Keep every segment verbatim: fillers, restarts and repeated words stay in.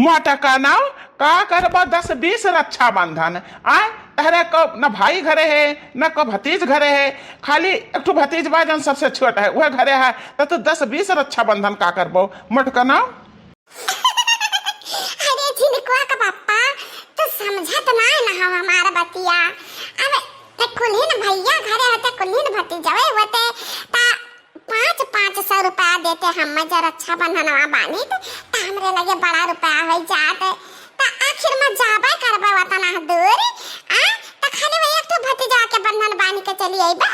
मोटकनौ, का करबो दस बीस रक्षाबंधन? आय, तहरे को न भाई घरे है, न को भतीज घरे है, खाली एक ठो भतीज बा जौन सबसे छोट है, वह घरे है, त तू दस बीस रक्षाबंधन का करबो मोटकनौ? अरे झिनकुआ का पप्पा, तू समझत नाय न हो हमार बतिया। अब ते कुल्हिन भैया घरे होते, कुल्हिन भतीजवे होते, ता पाँच पाँच सौ रुपया देते, हम जे रक्षाबंधनवा बानी त, त हमरे लगे बड़ा रुपया होइ जात। त आखिर में जाबे करबे वतना दूर, आ? त खाली वही एक ठो भतीजा के बंधन बांध के चली अइबे?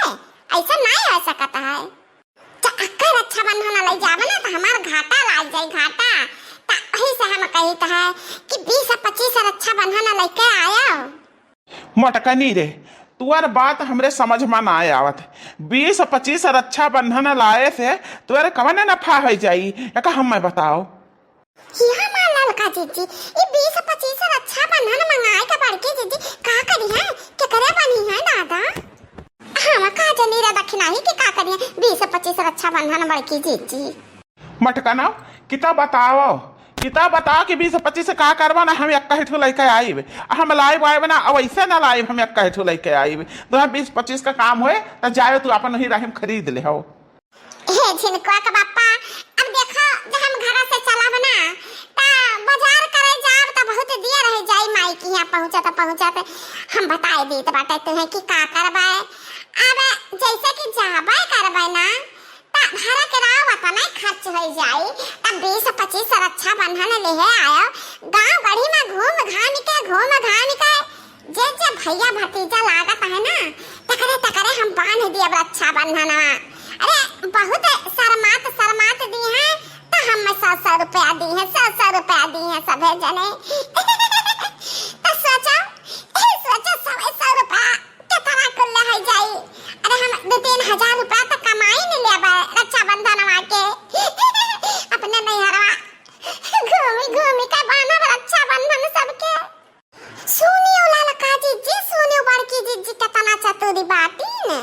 ऐसा नाय हो सकत है। त अक्का रक्षाबंधन लइ जाबे ना, त हमार घाटा लाग जाई, घाटा। त वही से हम कहित है कि बीस पच्चीस रक्षाबंधन लइके आयो। मोटकनी रे, तुअर बात हमरे समझ में ना आवत। बीस पच्चीस रक्षाबंधन लाए से तुअर कवन नफा होइ जाई, एका हम्मे बताओ। हिया माँ ललका जीजी, ई बीस पच्चीस रक्षाबंधन मंगाए के बड़की जीजी का करिहैं, केकरे बनिहैं दादा? हम का जनी रे दखिनही कि का करिहैं, बीस पच्चीस रक्षाबंधन बड़की जीजी। मोटकनौ, किता बताओ, किता बताओ कि बीस पच्चीस का करबा ना, हम एक्का ही ठो लइके आइब। हम लाइब आइब ना, अब ऐसे ना लाइब, हम एक्का ही ठो लइके आइब। तो हम बीस पच्चीस का काम होए, त जाओ तू अपन ही राहिम खरीद लेहो। हे झिनकुआ के बापा, अब देखो, जब हम घर से चलब ना, त बाजार करे जाब, त बहुत देर रह जाई माई के यहाँ पहुँचत, पहुँचत। हम बताए देत बाटे तुहे कि का करबे। अब जैसे कि जाबे करबे ना, त भरा के राव वतने खर्च होइ जाई, त बीस पच्चीस रक्षाबंधन लेहे आयो, गाँव गढ़ी में घूम घाम के, घूम घाम के, जे जे भैया भतीजा लागत है ना, तकरे तकरे हम बांध दियब रक्षाबंधनवा। अरे, बहुत शर्मात शर्मात दीहैं, त हम सौ सौ रुपया दीहैं, सौ सौ रुपया दीहैं सभे जने। त सोचो, ए, सोचो, सौ सौ रुपया केतना कुल होइ जाई? अरे हम दो तीन हजार रुपया त कमाई न लेबे रक्षाबंधनवा के। अपने नैहरवा घूमी घूमी के बान्हब रक्षाबंधन सबके। सुनियो ललका जीजी, सुनियो बड़की जीजी केतना चतुरी बाटी न।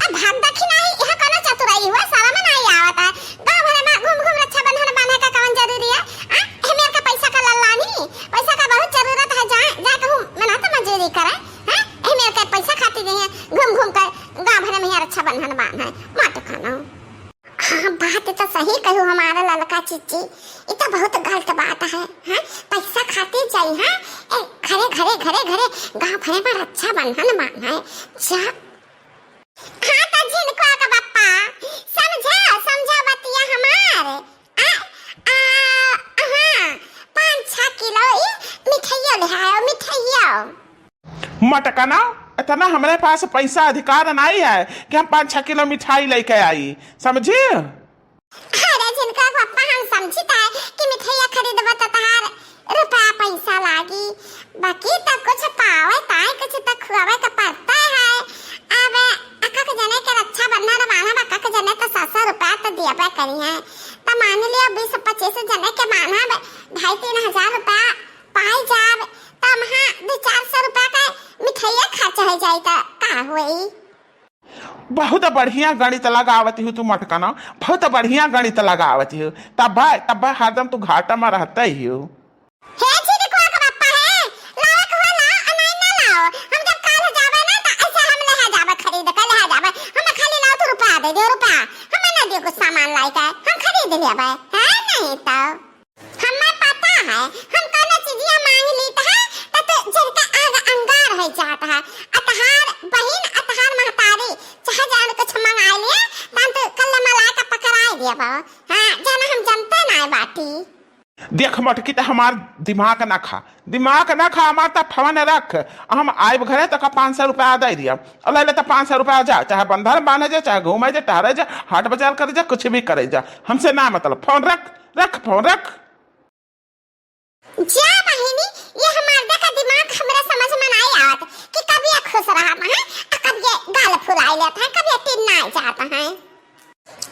अब भाग दखी नाही, यह कोनो चतुराई हुआ, शरम नाही आवत है। गाँव भरे में घूम घूम रक्षाबंधन बान्हे का कवन जरूरी है? आ, एहमेर का पैसा का लल्लानी, पैसा का बहुत जरूरत है, जाए, जाए कहूँ मेहनत मजूरी करे। हाँ, एहमेर के पैसा खातिर जइहैं घूम घूम के गाँव भरे में यहाँ रक्षाबंधन बान्हे, मोटकनौ। हाँ, बात तो सही कहू हमार ललका जीजी, ई तो बहुत गलत बात है। हाँ, पैसा खातिर जइहैं, ए, घरे, घरे, घरे, घरे, गाँव भरे में रक्षाबंधन बान्हे। जा। हाँ, तो झिनकुआ का बापा, समझा, समझा बतिया हमार। आ, आ, हाँ, पाँच छह किलो ई मिठाइयो ले आयो, मिठाइयो। मोटकनौ, इतना हमरे पास पैसा अधिकार नाहीं है कि हम पाँच छह किलो मिठाई लइके आई, समझी? अरे झिनकुआ के पप्पा, हम समझित है कि मिठाइया खरीदबा त तहार रुपया पैसा लागी, बाकी त कुछ पावे ताई कुछ त खुआवे के पड़ता है। अब अकक जने के रक्षाबंधन बान्हब, अकक जने त सौ सौ रुपया त दियबे करिहैं। त मान लियो बीस पच्चीस जने के बान्हब, ढाई तीन हजार रुपया पाई जाब, त वहाँ दो चार सौ रुपया का मिठाइया खर्च होइ जाई, त का होई? बहुत बढ़िया गणित लगावत हू तू मोटकनौ, बहुत बढ़िया गणित लगावत हू। तब, तब हरदम तू घाटा में रहते ही हो। हे झिनकुआ के पप्पा हे, लावे के हुआ लाओ, आ नाहीं ना लाओ। हम जब काल जाबे ना, त ऐसे हम लेहा जाबे, खरीद के लेहा जाबे। हमें खाली लाओ तो रुपया दे दियो, रुपया। हमें ना दियो कुछ सामान लाई के, हम खरीद लेबे। है नहीं तो। हमें पता है, हम कौनो चीजिया मांग लीत है, त तू जिनका आग अंगार हो जात है। अतहार बहिन, अतहार महतारी, चाहे जान कुछ मंगाई लिया, तन तू कल्ले मलाई का पकड़ाई दिया बाबा। हाँ, जाना हम जनते ना बाटी। देख मोटकी, त हमार दिमाग ना खा, दिमाग ना खा, हमार त फोन रख। हम आइब घरे त का पाँच सौ रुपया दे दिया। और ले ले त पाँच सौ रुपया, जा, चाहे बंधन बांधे जा, चाहे घूमे जा, टहरे जा, हाट बाजार करे जा, कुछ भी करे जा, हमसे ना मतलब। फोन रख, रख, फोन रख। जा बहिनी, ये हमार देखा दिमाग हमरा समझ में नाहीं आवत कि कब ये खुश रहत है, आ कब ये गाल फुलाई लेत है, कब ये टिन्नाए जात है।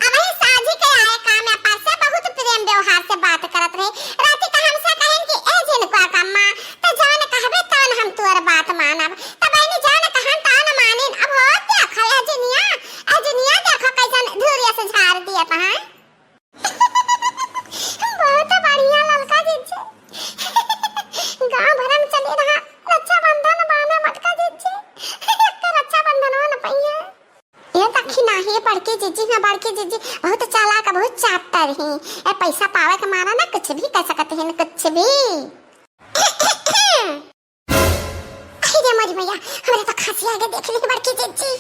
अबही साझी के आए काम में पर से बहुत प्रेम व्यवहार से बात करत रहे। राती का हमसे कहेन कि ए झिनकुआ का अम्मा, त जवन कहबे तवन हम तोर बात मानब। त बहिनी जवन कहन तवन मानिन। अब हो देखो ए जुनिया, ए जुनिया देखो कैसन धुरिया से झाड़ दिया तहाँ। बहुत बढ़िया ललका जीजी, जिज्जी ना बड़की जिज्जी बहुत चालाक, बहुत चातर ही। ए, पैसा पावे के मारा ना कुछ भी कर सकत ही, कुछ भी। अरे रे मोरी मैया, हमरे तो खांसी आगे देख ली बड़की जिज्जी।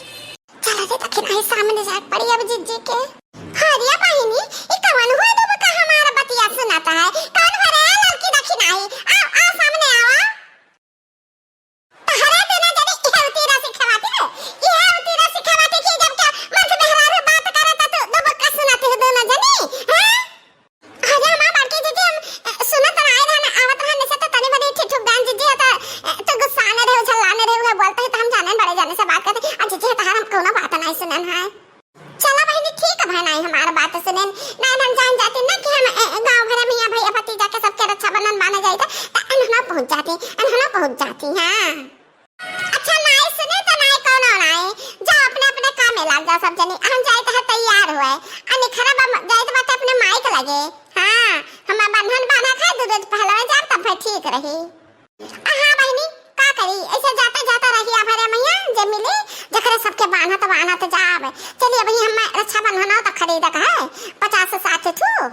चला रे दखिनाही, सामने जाए पड़ी अब जिज्जी के। अरे बहिनी, ई कवन हुआ दुबका हमार बतिया सुनत है? कवन हो रे लड़की दखिनाही? आओ, आओ सामने आओ। तहरा देना जनी इहे उतीरा सिखावाती है, इहे उतीरा सिखावाती कि जब क्या मंच मेहरारू बात करे त तू दुबका सुनत हो दोनों जनी, हैं? अरे हमार बड़की जिज्जी, हम, अ, सुनत रहे रहन, आवत रहन, से तो तनी मनी ठिठुक गान जिज्जी, तो, अ, तो गुस्सा न रहे, उछल्ला न रहे, उहे बोलते हैं तो हम जाने बड़े जाने से बात करते, आ जिज्जी तहार हम कौनो बात नहीं सुनन है। चला बहिनी, ठीक है, नहीं हमार बात सुनेन, नहीं हम जान जाते ना कि हम, अ, गाँव भरे मियाँ भैया भतीजा के सबके रक्षाबंधन माने जाए तो, तो अनहना पहुँच जाती, अनहना पहुँच जाती, हाँ। अच्छा, नाई सुने तो नाई कौनो नाई। जाओ अपने अपने काम में लाग जाओ सब जनी। हम जाइत है तैयार हुए। आ निखरा बम जाइत बाटे अपने माई के लगे। हाँ, हम बंधन बांधा खाए, दू रोज पहलवे जाब तब फिर ठीक रही। आ हाँ बहिनी, का करी? ऐसे जाते जाते रही आ भरे मैया, जे मिली, जकरे सबके बांधत बांधत जाब। चलिए अभी हम रक्षाबंधन तो खरीदक है, पचास साठ ठू।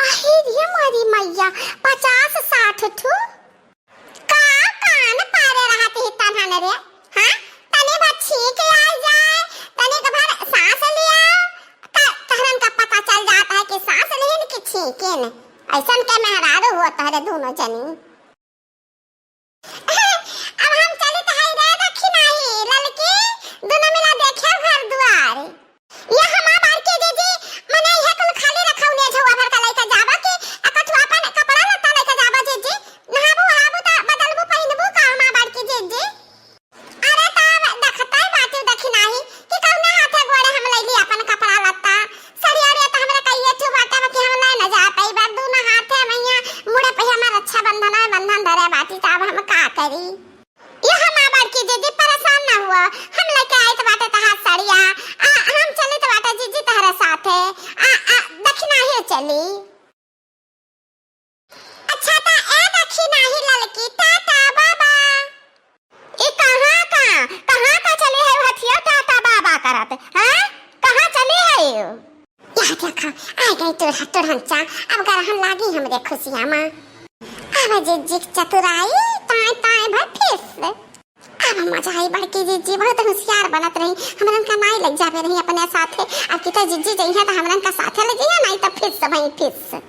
अही रे मोरी मैया, पचास साठ ठू? का कान पारे रहत ही तनहन रे? हाँ? तनी भर छींक आइ जाए, तनी के भर सांस लिया, त-, तहरन का पता चल जात है कि सांस लिहिन कि छींकिन। ऐसन के मेहरारू हुआ तहरे दोनों जनी। अब हम चलित हई रे दखिनाही, ललकी, दोनों मिला देखे घर दुआर। ये हमार बड़की जिज्जी, मने इहे कुल खाली रखौने झौआ भर का लइका जाबा कि एकठो अपन कपड़ा लत्ता लइका जाबा जिज्जी? नहाबू, ओढ़ाबू त बदलबू, पहिनबू का हमार बड़की जिज्जी? अरे त अब देखतै बाटू दखिनाही कि कौने हाथे गोड़े हम लइली अपन कपड़ा लत्ता। सड़िया उड़िया त हमरे कइये ठू बाटे, बाकी हम ले न जा पइबा। दूनो हाथे मैया मुड़े पे हमार रक्षाबंधन है, बंधन धरे बाटी, त अब हम का करी? ये हमार बड़की जिज्जी, परेशान ना हुआ, हम लेके आइत बाटे तहार सड़िया। आ, हम चलित बाटे जिज्जी तहरे साथे। आ, आ, दखिनाही चली। अच्छा त ए दखिनाही ललकी, टाटा बाबा। ई कहाँ का, कहाँ का चली है हथिया टाटा बाबा करत, हैं? कहाँ चली है? यह देखा, आ गई तोर, तोर हंचा। अब गरहन लागी हमरे खुशिया मा। अब जिज्जी के चतुराई, ताय ताय भर फिस। अब मजा आई, बड़की जिज्जी बहुत होशियार बनत रही, हमरन का नाई लग जावे रही अपने साथे। अब किता जिज्जी जइहे त हमरन का साथे ले जइहे, नाई त फिस भाई फिस।